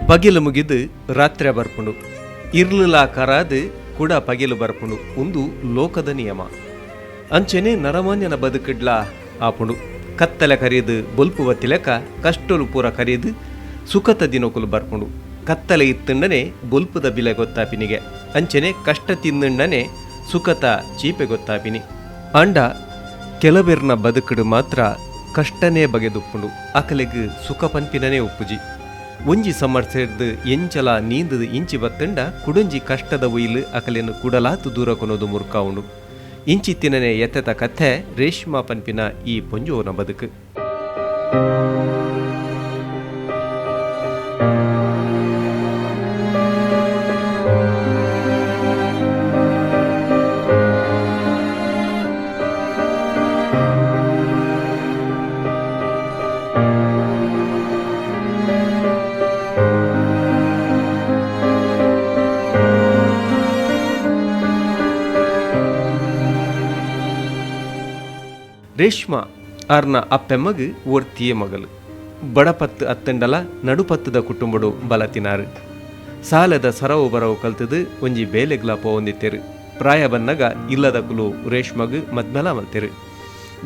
ಪಗೆಲು ಮುಗಿದು ರಾತ್ರೆ ಬರ್ಪುಂಡು. ಇರ್ಲುಲಾ ಕರಾದ್ ಕುಡ ಪಗೆಲು ಬರ್ಪುಂಡು. ಉಂದು ಲೋಕದ ನಿಯಮ. ಅಂಚೆನೆ ನರಮಾನ್ಯನ ಬದುಕುಡ್ಲಾ ಆಪುಂಡು. ಕತ್ತಲೆ ಕರೀದ್ ಬೊಲ್ಪು ಬತ್ತಿಲೆಕ ಕಷ್ಟೊಲು ಪೂರ ಕರೀದ್ ಸುಖತ ದಿನೊಕುಲು ಬರ್ಪುಂಡು. ಕತ್ತಲೆ ಇತ್ತ್ಂಡನೆ ಬೊಲ್ಪುದ ಬಿಲೆ ಗೊತ್ತಾಪಿನಿಗೆ. ಅಂಚೆನೆ ಕಷ್ಟ ತಿಂದ್ಂಡನೆ ಸುಖತ ಚೀಪೆ ಗೊತ್ತಾಪಿನಿ. ಆಂಡ ಕೆಲವೆರ್ನ ಬದುಕುಡ್ ಮಾತ್ರ ಕಷ್ಟನೇ ಬಗೆದುಪ್ಪುಂಡು. ಅಕಲೆಗ್ ಸುಖ ಪನ್ಪಿನನೇ ಉಪ್ಪುಜಿ. ಒಂಜಿ ಸಮರ್ಸೆರ್ದ್ ಎಂಚಲಾ ನೀಂದ್ದ್ ಇಂಚಿ ಬತ್ತ್ಂಡ ಕುಡೊಂಜಿ ಕಷ್ಟದ ಒಯಿಲ್ ಅಕಲೆನ್ ಕುಡಲಾತ್ ದೂರ ಕೊನೊದು ಮುರ್ಕಾವುಂಡು. ಇಂಚಿತ್ತಿನನೆ ಎತೆತ ಕಥೆ ರೇಷ್ಮಾ ಪನ್ಪಿನ ಈ ಪೊಂಜೊವುನ ಬದುಕು. ರೇಷ್ಮಾ ಆರ್ನ ಅಪ್ಪೆಮ್ಮಗ್ ಒರ್ತಿಯೇ ಮಗಲ್. ಬಡಪತ್ತ್ ಅತ್ತ್ಂಡಲ ನಡುಪತ್ತ್ದ ಕುಟುಂಬೊಡು ಬಲತಿನಾರ್. ಸಾಲೆದ ಸರವು ಬರವು ಕಲ್ತ್ದ್ ಒಂಜಿ ಬೇಲೆಗ್ಲಾ ಪೋವೊಂದಿತ್ತೆರ್. ಪ್ರಾಯ ಬನ್ನಗ ಇಲ್ಲದಕುಲು ರೇಷ್ಮಗ್ ಮದ್ಮೆಲಾ ಮಲ್ತೆರ್.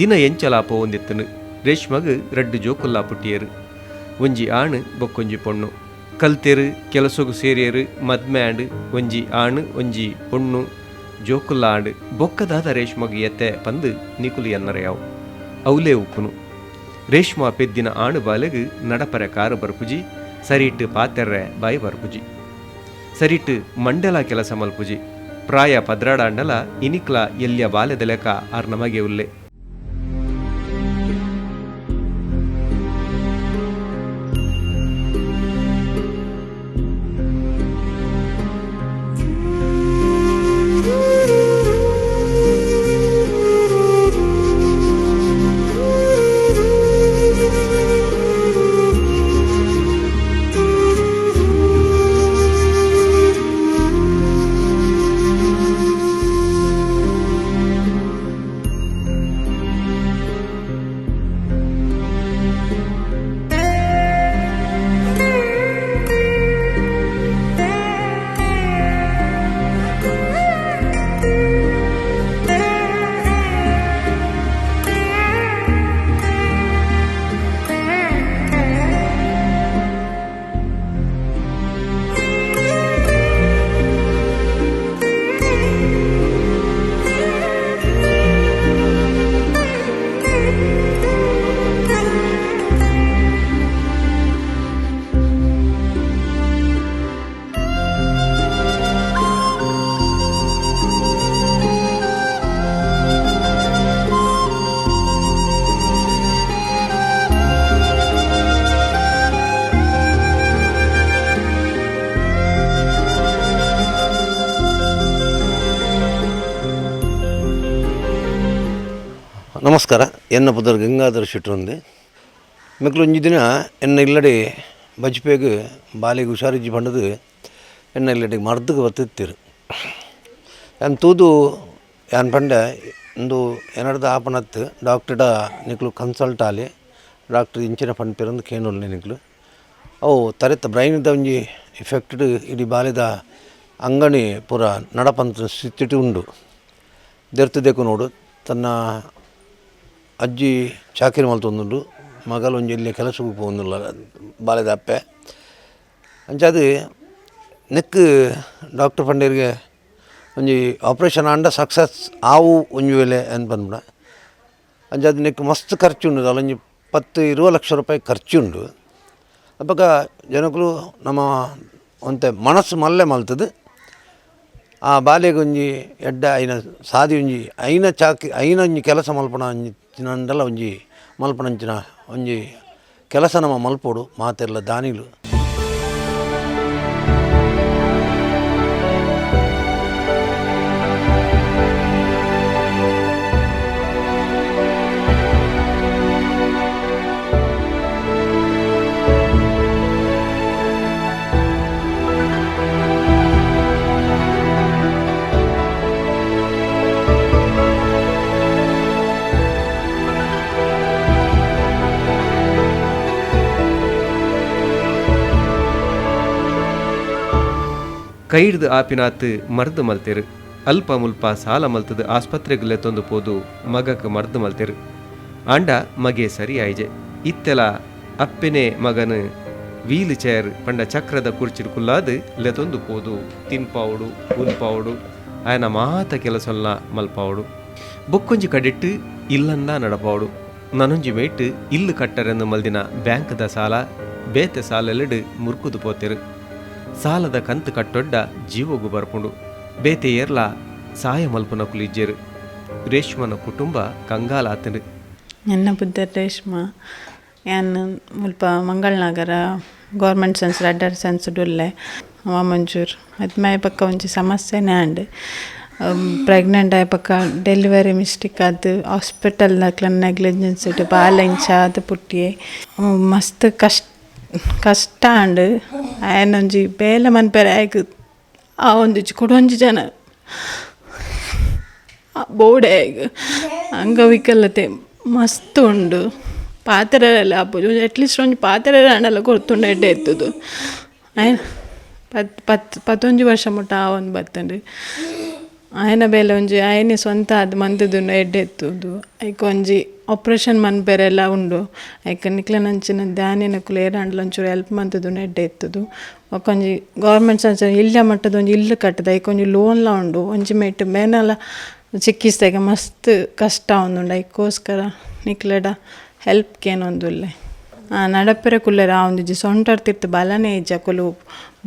ದಿನ ಎಂಚಲಾ ಪೋವೊಂದಿತ್ತ್ಂಡ್. ರೇಷ್ಮಗ್ ರಡ್ಡ್ ಜೋಕುಲ್ಲಾ ಪುಟ್ಟಿಯೆರ್. ಒಂಜಿ ಆಣ್ ಬೊಕ್ಕೊಂಜಿ ಪೊಣ್ಣು. ಕಲ್ತೆರ್, ಕೆಲಸೊಗು ಸೇರಿಯೆರ್, ಮದ್ಮೆ ಆಂಡ್, ಒಂಜಿ ಆಣ್ ಒಂಜಿ ಪೊಣ್ಣು ಜೋಕುಲ್ಲಾ ಆಂಡ್. ಬೊಕ್ಕ ದಾದ ರೇಷ್ಮಗ್ ಎತೆ ಪಂದ್ ನಿಕುಲು ಎನ್ನರೆ ಯಾವು. ಅವುಲೇ ಉಪ್ಪುನು. ರೇಷ್ಮಾ ಪೆದ್ದಿನ ಆಣ್ ಬಾಲೆಗ್ ನಡಪರೆ ಕಾರ್ ಬರ್ಪುಜಿ, ಸರಿಟ್ ಪಾತೆರ್ರೆ ಬಾಯಿ ಬರ್ಪುಜಿ. ಸರಿಟ್ ಮಂಡೆಲಾ ಕೆಲಸ ಮಲ್ಪುಜಿ. ಪ್ರಾಯ ಪದ್ರಾಡಾಂಡಲಾ ಇನಿಕ್ಲಾ ಎಲ್ಯ ಬಾಲೆದ ಲೆಕ ಆರ್ನ ಮಗೆ ಉಲ್ಲೆ. ನಮಸ್ಕಾರ. ಎನ್ನ ಪುದರ್ ಗಂಗಾಧರ ಶೆಟ್ರಂದೆ. ಮೆಕ್ಲು ಒಂಜಿ ದಿನ ಎನ್ನ ಇಲ್ಲಡೆ ಬಜ್ಪೆಗ್ ಬಾಲೆಗ್ ಹುಷಾರಿಜ್ಜಿ ಪಂಡದು ಎನ್ನ ಇಲ್ಲಡೆ ಮರ್ದ್ಗ್ ಬತ್ತಿತ್ತೆರ್. ಯಾನ್ ತೂದು ಯಾನ್ ಪಂಡೆ ಉಂದು ಎನಡ್ದ್ ಆಪುನತ್ ಡಾಕ್ಟ್ರಡ ನಿಕುಲು ಕನ್ಸಲ್ಟ್ ಆಲೆ, ಡಾಕ್ಟ್ರ್ ಇಂಚಿನ ಪನ್ಪೆರಂದು ಕೇನೊಲ್ಲೆ ನಿಕುಲು. ಅವು ತರೆತ ಬ್ರೈನ್ದ ಒಂಜಿ ಎಫೆಕ್ಟ್ಡ್ ಇಡೀ ಬಾಲೆದ ಅಂಗಣಿ ಪೂರ ನಡಪಂತ ಸ್ಥಿತಿಟ್ ಉಂಡು. ದೆರ್ತ್ ದೆಕೊನೊಡು ತನ್ನ ಅಜ್ಜಿ ಚಾಕಿರಿ ಮಲ್ತೊಂದುಂಡು, ಮಗಲ್ ಒಂಜಿ ಎಲ್ಯ ಕೆಲಸಗ್ ಪೋವೊಂದುಲ್ಲ ಬಾಲೆದ ಅಪ್ಪೆ. ಅಂಚಾದ್ ನೆಕ್ಕ್ ಡಾಕ್ಟ್ರ್ ಪಂಡೆರ್ಗೆ ಒಂಜಿ ಆಪ್ರೇಷನ್ ಆಂಡ ಸಕ್ಸಸ್ ಆವು ಒಂಜಿ ವೇಳೆ ಅಂದ್ ಪನ್ಪುನ. ಅಂಚಾದ್ ನೆಕ್ಕ್ ಮಸ್ತ್ ಖರ್ಚು ಉಂಡು, ದಾಲ ಒಂಜಿ 10 20 ಲಕ್ಷ ರೂಪಾಯಿ ಖರ್ಚು ಉಂಡು. ಅಪಗ ಜನಕುಲು ನಮ ಒಂತೆ ಮನಸ್ಸು ಮಲ್ಲೆ ಮಲ್ತುದು ಆ ಬಾಲೆಗ್ ಒಂಜಿ ಎಡ್ಡೆ ಐನ ಸಾದಿ ಒಂಜಿ ಐನ ಚಾಕಿ ಐನ ಒಂಜಿ ಕೆಲಸ ಮಲ್ಪುನ ಒಂಜಿ ತಿನಂಡಲ ಒಂಜಿ ಮಲ್ಪುನಂಚಿನ ಒಂಜಿ ಕೆಲಸ ನಮ ಮಲ್ಪೊಡು ಮಾತೆರ್ಲ ದಾನಿಲು. ಕೈಡ್ದು ಆಪಿನಾತ್ ಮರ್ದ್ ಮಲ್ತೆರ್. ಅಲ್ಪ ಮುಲ್ಪ ಸಾಲ ಮಲ್ತದು ಆಸ್ಪತ್ರೆಗ್ ಲೆತ್ತೊಂದು ಪೋದು ಮಗಕ್ ಮರ್ದ್ ಮಲ್ತೆರ್. ಆಂಡ ಮಗೆ ಸರಿ ಆಯಿಜೆ. ಇತ್ತೆಲ ಅಪ್ಪೆನೇ ಮಗನ್ ವೀಲ್ ಚೇರ್ ಪಂಡ ಚಕ್ರದ ಕುರ್ಚಿಡ್ ಕುಲ್ಲಾದ್ ಲೆತ್ತೊಂದು ಪೋದು ತಿನ್ಪಾವೊಡು, ಉನ್ಪಾವೊಡು, ಆಯನ ಮಾತ ಕೆಲಸೊಲ್ನ ಮಲ್ಪಾವೊಡು. ಬೊಕ್ಕೊಂಜಿ ಕಡೆಟ್ ಇಲ್ಲಂದ ನಡಪಾವೊಡು. ನನೊಂಜಿ ಮೇಟ್ ಇಲ್ಲು ಕಟ್ಟರೆಂದು ಮಲ್ದಿನ ಬ್ಯಾಂಕ್ದ ಸಾಲ ಬೇತೆ ಸಾಲೆಲೆಡ್ ಮುರ್ಕುದು ಪೋತೆರ್. ಸಾಲದ ಕಂತು ಕಟ್ಟೊಡ್ಡ ಜೀವೊಗು ಬರ್ಪುಂಡು. ಬೇತೆ ಏರ್ಲ ಸಾಯ ಮಲ್ಪುನಕುಲು ಇಜ್ಜೆರ್. ರೇಷ್ಮನ ಕುಟುಂಬ ಕಂಗಾಲಾತ್ಂಡ್. ಎನ್ನ ಪುದರ್ ರೇಷ್ಮಾ. ಯಾನ್ ಮುಲ್ಪ ಮಂಗಳನಗರ ಗೌರ್ಮೆಂಟ್ ಸೆನ್ಸ್ ರಡ್ಡರ್ ಸೆನ್ಸ್ ಉಲ್ಲೆ ವಾಮಂಜೂರ್. ಮದ್ಮೆ ಬೊಕ್ಕ ಒಂಜಿ ಸಮಸ್ಯೆನೇ ಆಂಡ್. ಪ್ರೆಗ್ನೆಂಟ್ ಆಯಿ ಬೊಕ್ಕ ಡೆಲಿವರಿ ಮಿಸ್ಟೇಕ್ ಆದ್ ಹಾಸ್ಪಿಟಲ್ ನಕ್ಲೆನ ನೆಗ್ಲಿಜೆನ್ಸ್ ಬಾಲೆ ಇಂಚ ಆದ್ ಪುಟ್ಟಿಯೆ. ಮಸ್ತ್ ಕಷ್ಟ ಕಷ್ಟ ಆಂಡ್. ಆಯನೊಂಜಿ ಬೇಲೆ ಮನ್ಪೆರೆ ಆಯಗ್ ಆವೊಂದಿಜ್ಜಿ. ಕುಡೊಂಜಿ ಜನ ಬೋಡೆ ಆಯಗ್. ಅಂಗವಿಕಲತೆ ಮಸ್ತ್ ಉಂಡು. ಪಾತೆರೆಲ ಆಪುಜಿ. ಒಂಜಿ ಅಟ್ಲೀಸ್ಟ್ ಒಂಜಿ ಪಾತೆರೆರೆ ಆಂಡಲ ಕೊರ್ತುಂಡ ಎಡ್ಡೆ ಇತ್ತುದು. ಆಯೆ ಪತ್ ಪತ್ತ್ ಪತ್ತೊಂಜಿ ವರ್ಷ ಮುಟ್ಟ ಆವೊಂದು ಬತ್ತುಂಡು. ಆಯನ ಬೇಲೆ ಒಂಜಿ ಆಯೆನೆ ಸ್ವಂತ ಆದ್ ಮಂತುದುಂಡ ಎಡ್ಡೆ ಇತ್ತುದು. ಐಕ್ ಒಂಜಿ ಆಪ್ರೇಷನ್ ಮನ್ಪೆರೆಲ ಉಂಡು. ಐಕ್ ನಿಕ್ಲೆನಂಚಿನ ದಾನಿನಕುಲು ಏರಾಂಡಲ ಒಂಚೂರು ಎಲ್ಪ್ ಮಂತುದುಂಡ ಎಡ್ಡೆ ಇತ್ತುದು. ಬೊಕ್ಕ ಒಂಜಿ ಗೌರ್ಮೆಂಟ್ ಸಂಸ್ಥೆ ಇಲ್ಯ ಮಟ್ಟದ ಒಂಜಿ ಇಲ್ಲ್ ಕಟ್ಟುದು ಐಕ್ ಒಂಜಿ ಲೋನ್ಲ ಉಂಡು. ಒಂಜಿ ಮೇಟ್ ಮೇನಲ ಚಿಕಿತ್ಸೆಗ್ ಮಸ್ತ್ ಕಷ್ಟ ಆವೊಂದುಂಡು. ಐಕ್ಕೋಸ್ಕರ ನಿಕ್ಲೆಡ ಹೆಲ್ಪ್ ಕೇನೊಂದುಲ್ಲೆ. ನಡಪೆರೆ ಕುಲ್ಲೆರೆ ಆವೊಂದಿಜ್ಜಿ. ಸೊಂಟಡ್ ತಿರ್ತ್ ಬಲನೇ ಇಜ್ಜಿ. ಅಕುಲು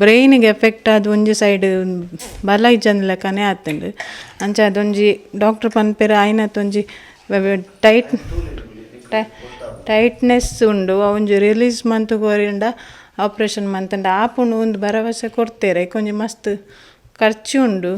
ಬ್ರೈನಿಗೆ ಎಫೆಕ್ಟ್ ಆದ್ ಒಂಜಿ ಸೈಡ್ ಬಲ ಇಜ್ಜಂದಿ ಲೆಕ್ಕನೇ ಆತುಂಡು. ಅಂಚ ಅದೊಂಜಿ ಡಾಕ್ಟ್ರ್ ಪನ್ಪೆರ್ ಆಯಿನತ್ ಒಂಜಿ ಟೈಟ್ ಟೈಟ್ನೆಸ್ ಉಂಡು. ಅವೊಂಜಿ ರಿಲೀಸ್ ಮಂತ್ ಕೊರಿಂಡ ಆಪ್ರೇಷನ್ ಮಂತುಂಡ ಆಪುಂಡು ಒಂದು ಭರವಸೆ ಕೊರ್ತೆರ್. ಐಕ್ ಒಂಜಿ ಮಸ್ತ್ ಖರ್ಚು ಉಂಡು.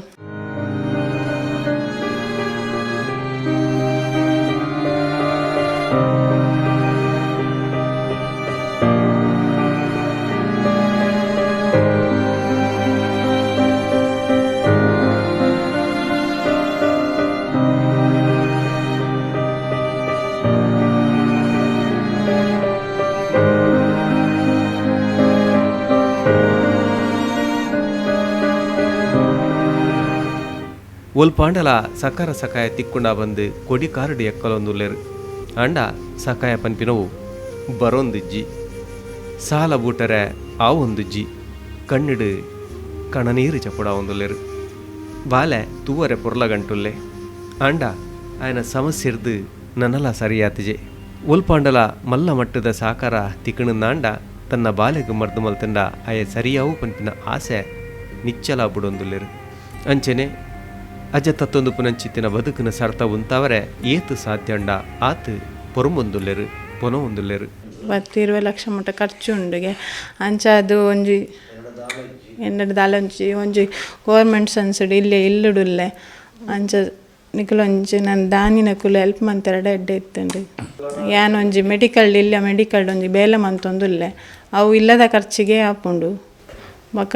ಒಲ್ಪಾಂಡಲ ಸಕಾರ ಸಕಾಯ ತಿಕ್ಕುಂಡ ಬಂದು ಕೊಡಿ ಕಾರಡಿ ಎಕ್ಕಲೊಂದುಲ್ಲೆರ್. ಆಂಡ ಸಕಾಯ ಪನ್ಪಿನವು ಬರೊಂದಿಜ್ಜಿ. ಸಾಲ ಬೂಟರೆ ಆವೊಂದಿಜ್ಜಿ. ಕಣ್ಣಿಡು ಕಣನೀರು ಚಪುಡಾವೊಂದುಲ್ಲೆರ್. ಬಾಲೆ ತೂವರೆ ಪೊರ್ಲಗಂಟುಲ್ಲೆ. ಆಂಡ ಆಯನ ಸಮಸ್ಯೆರ್ದು ನನಲ ಸರಿಯಾತಿಜೆ. ಒಲ್ಪಾಂಡಲ ಮಲ್ಲ ಮಟ್ಟದ ಸಾಕಾರ ತಿಕ್ಕಣಂದಾಂಡ ತನ್ನ ಬಾಲೆಗ್ ಮರ್ದು ಮಲ್ತಂಡ ಆಯ ಸರಿಯಾವು ಪನ್ಪಿನ ಆಸೆ ನಿಚ್ಚಲ ಬುಡೊಂದುಲ್ಲೆರ್. ಅಂಚನೆ ಅಜ ತತ್ತೊಂದು ಪುನಂಚಿತ್ತಿನ ಬದುಕಿನ ಸರ್ತ ಉಂತಾವರೆ ಏತು ಸಾಧ್ಯಂಡ ಆತು ಪೊರುಂಬೊಂದುಲ್ಲೆರ್, ಪೊನವೊಂದುಲ್ಲೆರ್. 10-20 ಲಕ್ಷ ಮುಟ್ಟ ಖರ್ಚು ಉಂಡುಗೆ. ಅಂಚ ಅದು ಒಂಜಿ ಎನ್ನಡ ದಾಲ ಒಂಜಿ ಒಂಜಿ ಗೌರ್ಮೆಂಟ್ ಸಂಸ್ಥೆಡ್ ಇಲ್ಲೇ ಇಲ್ಲುಡುಲ್ಲೆ. ಅಂಚ ನಿಕುಲೊಂಜಿ ನನ್ನ ದಾನಿನಕುಲು ಹೆಲ್ಪ್ ಮಂತೆರಡ ಎಡ್ಡೆ ಇತ್ತುಂಡು. ಯಾನ್ ಒಂಜಿ ಮೆಡಿಕಲ್ ಇಲ್ಲ ಮೆಡಿಕಲ್ ಒಂಜಿ ಬೇಲೆ ಮಂತೊಂದುಲ್ಲೆ. ಅವು ಇಲ್ಲದ ಖರ್ಚಿಗೆ ಆಪುಂಡು. ಬೊಕ್ಕ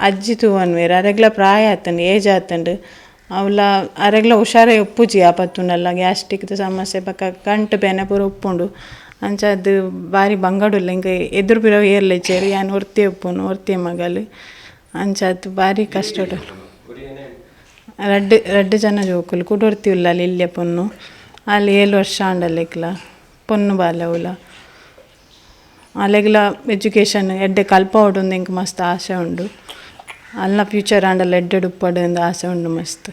ಅಜ್ಜಿ ತೂವೊನ್ವೆರ್. ಅರೆಗ್ಲ ಪ್ರಾಯ ಆತುಂಡು, ಏಜ್ ಆತುಂಡು. ಅವಲ ಅರೆಗ್ಲ ಹುಷಾರೇ ಉಪ್ಪುಜಿ ಆಪತ್ತುಂಡಲ್ಲ. ಗ್ಯಾಸ್ಟ್ರಿಕ್ದ ಸಮಸ್ಯೆ ಬೊಕ್ಕ ಗಂಟು ಬೇನೆ ಪೂರ ಉಪ್ಪುಂಡು. ಅಂಚ ಅದು ಬಾರಿ ಬಂಗಡುಲ್ಲ. ಇಂಕ ಎದುರು ಪಿರವು ಏರ್ಲ ಇಜ್ಜೆರ್. ಯಾನ್ ಒರ್ತಿ ಉಪ್ಪುನು, ಒರ್ತಿ ಮಗಲ್. ಅಂಚ ಅದು ಬಾರಿ ಕಷ್ಟ. ರಡ್ಡ್ ರಡ್ಡ್ ಜನ ಜೋಕುಲು. ಕುಡೊರ್ತಿ ಉಲ್ಲಲ್ ಇಲ್ಯ ಪೊನ್ನು. ಆಲ್ 7 ವರ್ಷ ಆಂಡಲೆಕ್ಲ ಪೊನ್ನು ಬಾಲೆ ಅವ್ಲ. ಅಲೆಗ್ಲ ಎಜುಕೇಷನ್ ಎಡ್ಡೆ ಕಲ್ಪಾವೊಡು ಇಂದ್ ಎಂಕ್ ಮಸ್ತ್ ಆಸೆ ಉಂಡು. ಅಲ್ನ ಫ್ಯೂಚರ್ ಆಂಡಲ ಎಡ್ಡೆಡ್ ಉಪ್ಪಡ್ ಇಂದ್ ಆಸೆ ಉಂಡು ಮಸ್ತ್.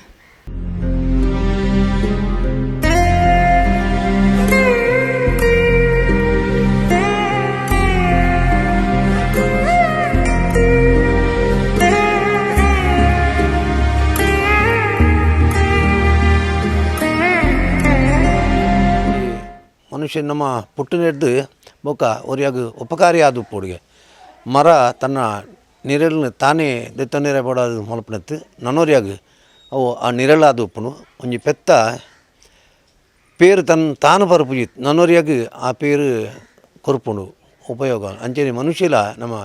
ಮನುಷ್ಯ ನಮ್ಮ ಪುಟ್ಟನೆಡ್ದು ಬೊಕ್ಕ ಒರಿಯಾಗ ಉಪಕಾರಿ ಆದ ಉಪ್ಪುಡುಗೆ ಮರ ತನ್ನ ನಿರೆಲ್ನ ತಾನೇ ದೆತ್ತೊನೆರೆ ಬೋಡಾದ್ ಮಲ್ಪುನತ್ತು ನನೊರಿಯಾಗ ಅವು ಆ ನಿರೆಲಾದ ಉಪ್ಪುನು. ಒಂಜಿ ಪೆತ್ತ ಪೇರು ತನ್ನ ತಾನು ಪರಪುಜಿ ನನೊರಿಯಾಗ ಆ ಪೇರು ಕೊರ್ಪುಂಡು ಉಪಯೋಗ. ಅಂಚನೆ ಮನುಷ್ಯಲ ನಮ್ಮ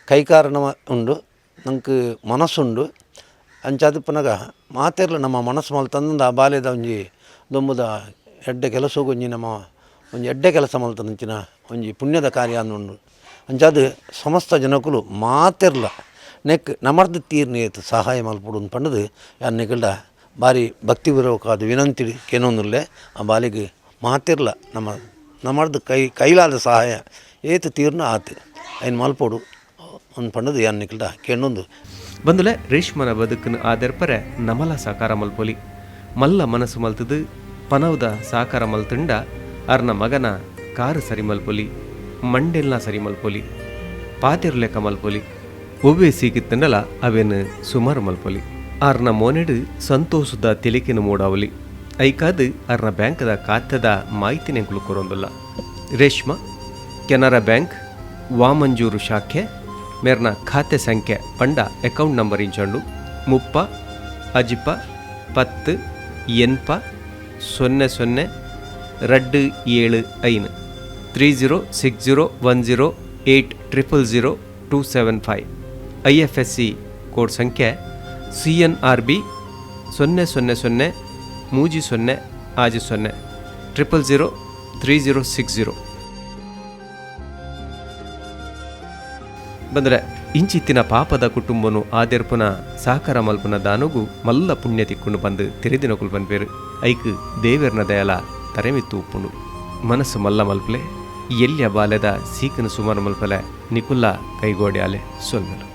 ಕೈಕಾರ ನಮ್ಮ ಉಂಡು, ನಂಗೆ ಮನಸ್ಸುಂಡು. ಅಂಚಾದ್ ಪುನಗ ಮಾತೆರ್ಲ ನಮ್ಮ ಮನಸ್ಸು ಮಲ್ತಂದು ಆ ಬಾಲ್ಯದ ಒಂಜಿ ದೊಂಬುದ ಎಡ್ಡೆ ಕೆಲಸಗ್ ಒಂಜಿ ನಮ್ಮ ಒಂಜಿ ಎಡ್ಡೆ ಕೆಲಸ ಮಲ್ತಂಚಿನ ಒಂಜಿ ಪುಣ್ಯದ ಕಾರ್ಯ ಉಂಡು. ಅಂಚಾದ್ ಸಮಸ್ತ ಜನಕುಲು ಮಾತೆರ್ಲ ನೆಕ್ ನಮರ್ದ್ ತೀರ್ನೇತ್ ಸಹಾಯ ಮಲ್ಪೊಡು ಪಂಡುದು ಯಾನ್ ನಿಕಲ್ಡ ಬಾರಿ ಭಕ್ತಿ ಪೂರ್ವಕವಾದ್ ವಿನಂತಿ ಕೇನೊಂದುಲ್ಲೆ. ಆ ಬಾಲೆಗ್ ಮಾತೆರ್ಲ ನಮ ನಮರ್ದ್ ಕೈ ಕೈಲಾದ ಸಹಾಯ ಏತ್ ತೀರ್ನ ಆತ್ ಐನ್ ಮಲ್ಪೊಡು ಪಂಡುದು ಯಾನ್ ನಿಕಲ್ಡ ಕೇನೊಂದು. ಬಂದುಲೆ ರೇಷ್ಮನ ಬದುಕನ್ನು ಆದರ್ಪರೆ ನಮಲ ಸಾಕಾರ ಮಲ್ಪೊಲಿ. ಮಲ್ಲ ಮನಸ್ಸು ಮಲ್ತದು ಪನವುದ ಸಾಕಾರ ಮಲ್ತುಂಡ ಅರ್ನ ಮಗನ ಕಾರು ಸರಿ ಮಲ್ಪೊಲಿ, ಮಂಡೆಲ್ನ ಸರಿ ಮಲ್ಪೊಲಿ, ಪಾತೆರ್ಲೆಕ್ಕ ಮಲ್ಪೊಲಿ, ಒವ್ವೆ ಸೀಕಿತ್ತಂಡಲ ಅವೇನು ಸುಮಾರು ಮಲ್ಪೊಲಿ. ಆರ್ನ ಮೋನೆಡು ಸಂತೋಷದ ತೆಲಿಕೆನು ಮೂಡಾವಲಿ. ಐಕಾದು ಅರ್ನ ಬ್ಯಾಂಕ್ದ ಖಾತೆದ ಮಾಹಿತಿನೇ ಕೊರೊಂದುಲ್ಲ. ರೇಷ್ಮಾ ಕೆನರಾ ಬ್ಯಾಂಕ್ ವಾಮಂಜೂರು ಶಾಖೆ ಮೇರ್ನ ಖಾತೆ ಸಂಖ್ಯೆ ಪಂಡ ಅಕೌಂಟ್ ನಂಬರ್ ಇಂಚಂಡು 30 ಅಜಿಪ 10 80 0 0 2 7 5 30 60 10 8 000 2 7 5. IFSC code ಸಂಖ್ಯೆ CNRB 0 0 0 3 0 6 0 000 30 60. ಬಂದರೆ ಇಂಚಿತ್ತಿನ ಪಾಪದ ಕುಟುಂಬನು ಆದೆರ್ಪುನ ಸಾಕಾರ ಮಲ್ಪುನ ದಾನುಗು ಮಲ್ಲ ಪುಣ್ಯ ತಿಕ್ಕೊಂಡು ಬಂದು ತೆರೆದಿನಕುಲು ಪನ್ಪೇರು. ಐಕ್ ದೇವೆರ್ನ ದಯಲ ತರೆಮಿತ್ತು ಉಪ್ಪುಂಡು. ಮನಸ್ಸು ಮಲ್ಲ ಮಲ್ಪಲೆ, ಎಲ್ಯ ಬಾಲೆದ ಸೀಕನ ಸುಮಾರು ಮಲ್ಪಲೆ ನಿಕುಲ್ಲ ಕೈಗೋಡ್ಯಾಲೆ. ಸೊಲ್ಮೆಲು.